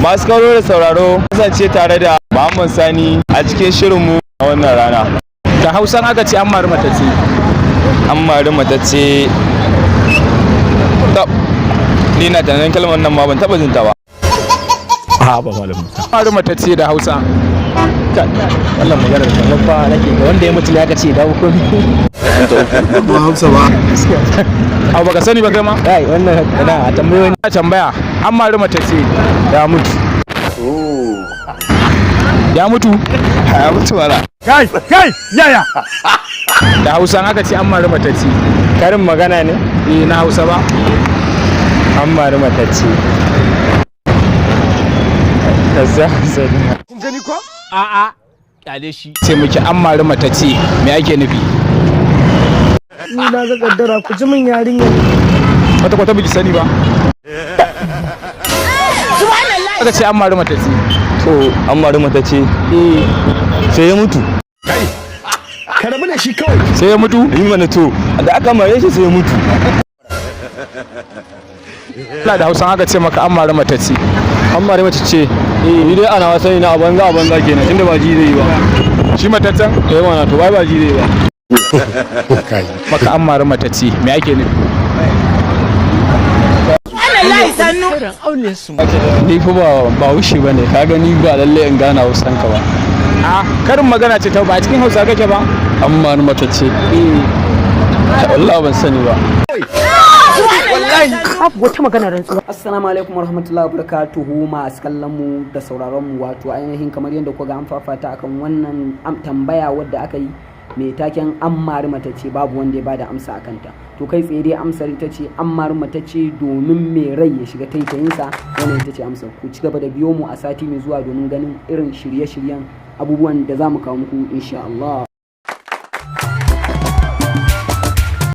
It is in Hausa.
Masu kallo da sauraro, kasance tare da Muhammad Sani a cikin shirinmu na wannan rana. Da Hausan aka ce an mari matacce. An mari matacce. Tab. Ni na tunanin kalmar nan ma ban taɓa jin ta ba. A ba, Malam Musa. Mari matacce da Hausa. Wannan maganar kamar fa nake ga wanda ya mutu ne aka ce dawo ko? Ba Hausa ba. Abu baka sani ba kai ma? Kai, wannan na a tambayoyi. Ina tambaya, an mari matacce. Ya mutu. Ya mutu? Ya mutu wala. Kai, kai, yaya? Da Hausa aka ce an mari matacce. Karin magana ne? Eh, na Hausa ba. An mari matacce, kaza sani. A'a, kyale shi. Ce miki an mari matacce, me ake nufi? Ni na ga kaddara, ku ji min yarinyar. Kwata kwata biki sani ba. Aka ce an mari matacce. To, an mari matacce. Sai ya mutu. Ka rabu da shi kawai. Sai ya mutu? Yi mana to, da aka mare shi sai ya mutu. Allah, da Hausa aka ce maka an mari matacce. An mari matacce, ni dai ana sani na a banza a banza kenan, tunda ba ji zai yi ba. Shi mataccen? Eh mana, to bai ba ji zai ba. Maka an mari matacce, me ake nufi? Ni fa ba Bahaushe bane, ka gani, ba lalle in gana Hausan ka ba. A karin magana ce ta ba a cikin Hausa kake ba. An mari matacce, wallahi ban sani ba. Babu wata magana rantsuwa. Assalamu alaikum warahmatullahi wabarakatuhu, masu kallon mu da sauraron mu. Wato ainihin kamar yadda kuka ga an fafata akan wannan tambaya wadda aka yi mai taken "An mari matacce", babu wanda ya bada amsa akan ta. To, kai tsaye dai amsar ita ce an mari matacce domin mai rai ya shiga taitayinsa. Wannan ita ce amsar. Ku ci gaba da biyo mu a sati mai zuwa domin ganin irin shirye-shiryen abubuwan da za mu kawo muku, insha Allah.